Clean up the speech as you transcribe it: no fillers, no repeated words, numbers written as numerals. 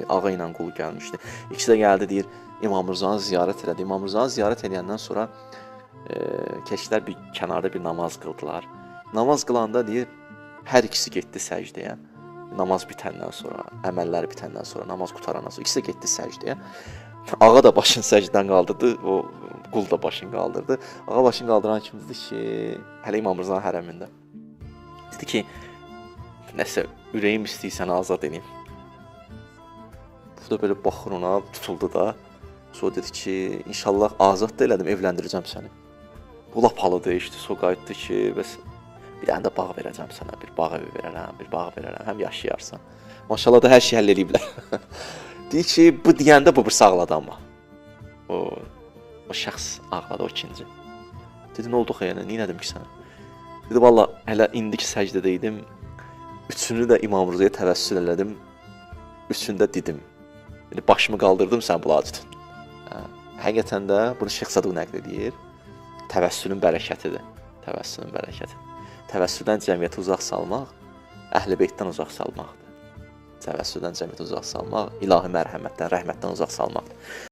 Ağa ilə qul gəlmişdi. İkisi də gəldi, deyir, İmam Rızanı ziyarət elədi. İmam Rızanı ziyarət eləyəndən sonra keçdilər bir kənarda bir namaz qıldılar. Namaz qılanda deyir, hər ikisi getdi səcdəyə. Namaz bitəndən sonra, əməlləri bitəndən sonra, namaz qutarandan sonra ikisi də getdi səcdəyə. Ağa da başını səcdədən qaldırdı, o qul da başını qaldırdı. Ağa başını qaldıran kimi dedi ki, hələ İmam Rızanın hərəmində. Dedi ki, nəsə ürəyim istəyir səni azad eləyim. Bu da belə baxır ona, tutuldu da. Sonra dedi ki, inşallah azad da elədim, evləndirəcəm səni. Bu lap halı dəyişdi, sonra qayıtdı ki, bəs bir dənə də bağ verəcəm sənə, bir bağ evi verərəm, bir bağ verərəm, həm yaşayarsan. Maşallah da hər şey həll eləyiblər. Deyir ki, bu deyəndə bu birisi ağladı amma. O şəxs ağladı, o ikinci. Dedi, nə oldu xeyr, nə elədim ki sənə? Dedi, valla hələ indiki səcdədə idim, üçünü də İmam Rızaya təvəssül elədim, üçünü də dedim. Yəni, başımı qaldırdım, sən bulacıdın. Həqiqətən də bunu Şeyx Saduq nəql edir. Təvəssülün bərəkətidir. Təvəssülün bərəkəti. Təvəssüldən cəmiyyəti uzaq salmaq, əhl-i beytdən uzaq salmaqdır. Təvəssüldən cəmiyyəti uzaq salmaq, ilahi mərhəmətdən, rəhmətdən uzaq salmaqdır.